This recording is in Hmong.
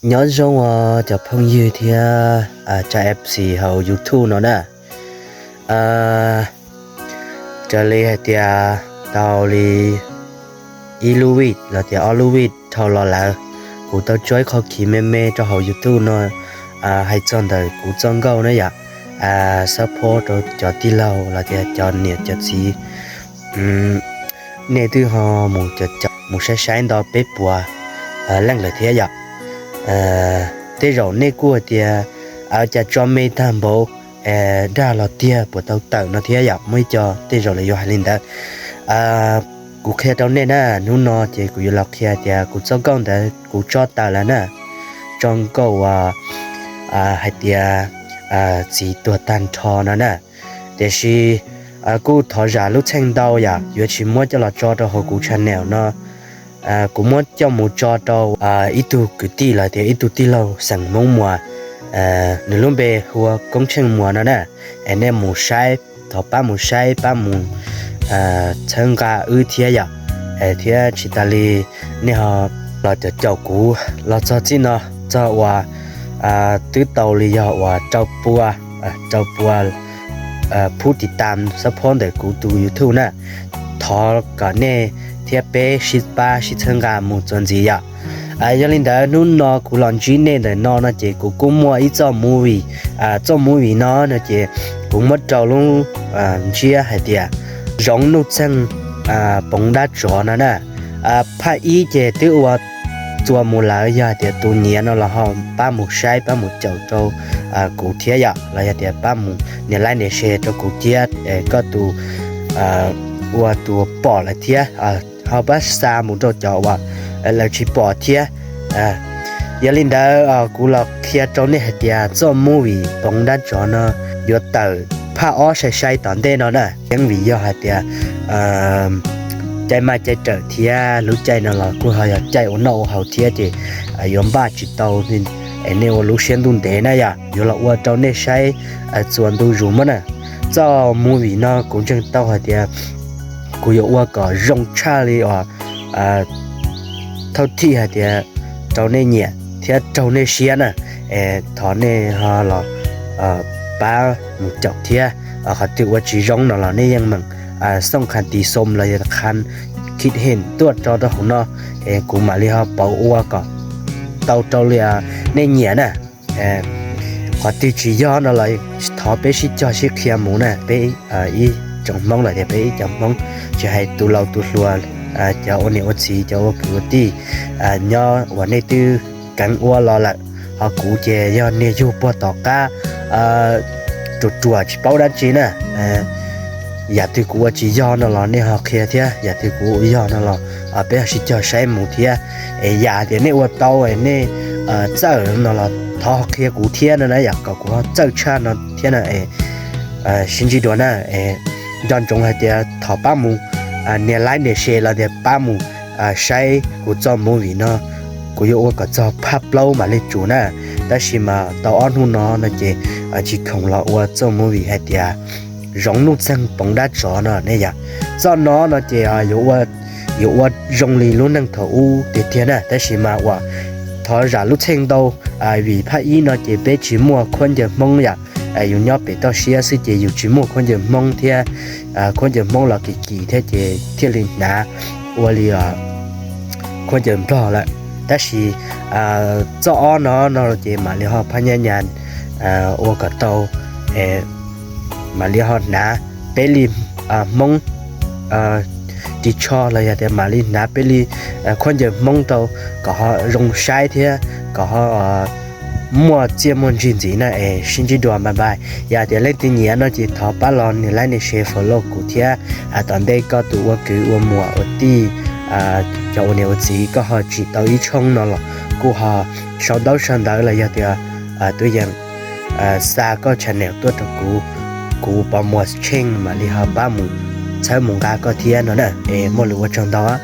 Nyob zoo os cov phooj ywg thiab tsoom F C hauv YouTube no na. Raws li hais tias tau li ib lub vij los tias ob lub vij dhau los lawm, kuv tau tso ib qho khiv me me rau hauv YouTube no, hais txog ntawm kuv txoj nkauj na yom, xab phob rau cov tij laug los tias cov niam cov txiv, nej twb ho mus saib saib nto peb puas leej lawm thiab yom. Tej zaum nej kuj hais tias cas tso me tag npaum, dag los tiag puas tau tawm no thiab yom, muaj ib co tej zaum lawv yuav hais li ntawd. Kuv qhia rau nej na, hnub no ces kuv yuav los qhia tias kuv txoj nkauj ntawd kuv tso tawm lawm na, txoj nkauj uas hais tias txiv tuag tag nrho no na. Tiam sis kuj thov zam lub txheej ntau yom, yuav tsis muab coj los tso rau hauv kuv channel no. Kuv muab coj mus tso rau ib tug kwv tij los tias ib tug tij laug xeem Hmoob Muas, nws lub npe hu ua Koob Tsheej Muas no na. Es nej mus saib, thov pab mus saib, pab mus txhawb nqa wb thiab yom. Thiab tsis tas li nej ho los caum caum kuv los txog txij no, txog uas twb tau li yog uas rau pua, rau pua phub tiv tam xab phob ntawm kuv tus YouTube na. Thov kom nej thiab peb sib pab sib txhawb nqa mus txuas ntxiv yom. Yog li ntawd hnub no kuv los ntsib nej ntawm no no ces kuv kuj muaj ib txoj movie. Txoj movie no no ces kuv muab rau lub ntsiab hais tias Zoov Nuj Txeeg Poov Dab Tsov no na. Phaj ib ces twb ua txuas mus lawm, yog hais tias tus nyiam no los ho pab mus saib pab mus caum rau kuv thiab yom, los yog tias pab mus nias like nias share rau kuv thiab, koj tus ua tus pom lawm thiab ho pab xa mus rau cov uas lawv tsis pom thiab. Yog li ntawd kuv los qhia rau nej hais tias txoj movie Poov Dab Tsov no yuav tawm phaj ob sai sai tom ntej no na. Yeej vim yog hais tias caij maj caij rawm thiab lub caij no los kuj ho yog caij ua noj ua haus thiab ces yuav npaj tsis tau, es nej ua lub siab ntuj ntev na yom, yuav los ua rau nej saib txuas ntu zus muab na. Txoj movie no kuv ntseeg tau hais tias kuv yuav ua kom zoo tshaj li os, thauj thij hais tias raug nej nyiam thiab raug nej siab na. Es thov nej ho los pab mus caum thiab, qhov twg ua tsis zoo no los nej yeej meem xooj qha tis xoo los yog qha khib heem tuaj rau rau hauv no, es kuv mam li ho pauv ua kom tau rau li nej nyiam na. Qhov twg tsis yog no los thov peb sib cog sib qhia mus na, peb ib tsoom Hmoob los tias peb ib cov Hmoob, tsis hais tus laus tus hluas, cov ua niam ua txiv, cov ua kwv ua tij, nyob uas nej twb keev ua los lawm, ho kuv ces yog niag yug puag tom qab ruam ruam tsis paub dab tsi na. Yam twg kuv ua tsis yog no los nej ho qhia thiab, yam twg kuv ua yog no los peb ho sib cog saib mus thiab. Es yam tias nej ua tau nej txawj no los thov ho qhia kuv thiab no na yom, kom kuv ho txawj tshaj no thiab na. Es sib ntsib dua na. Nco ntsoov hais tias thov pab mus nias like nias share los tias pab mus saib kuv txoj movie no. Kuv yuav ua kom txog phaj plaub mam li tsum na, tab sis mas tau ob hnub no no ces tsis khoom los ua txoj movie hais tias Zoov Nuj Txeeg Poov Dab Tsov no ne yom. Txoj no no ces yuav ua zoo li lub neej thaum ub tiag tiag na, tab sis mas uas thov zam lub txheej ntau, vim phaj ib no ces peb tsis muaj khaub ncaws Hmoob yom. Yus nyob pem toj siab xwb ces yus tsis muaj khaub ncaws Hmoob thiab, khaub ncaws Hmoob los kim kim thiab ces thiaj li hnav ua li khaub ncaws Nplog lawm. Tab sis txoj ob no no ces mam li ho phab nyab nyas ua kom tau, mam li ho hnav peb li Hmoob ris tsho los yog tias mam li hnav peb li khaub ncaws Hmoob rau kom ho zoo saib thiab kom ho muaj txiaj muaj ntsig ntxiv na. Es sib ntsib dua, bye bye. Yog tias leej twg nyiam no ces thov pab los nias like nias share follow kuv thiab. Tom ntej koj tus ua kwv ua muam ua tij, cov ua niam ua txiv koj ho tsim tau ib tshoob no los kuj ho sau ntaub sau ntawv los yog tias twb yeej xa koj channel tuaj rau kuv, kuv Pov Muas Tsheej mam li ho pab mus txhawb mus nqa koj thiab no na. Es muaj lus ua tsaug ntau.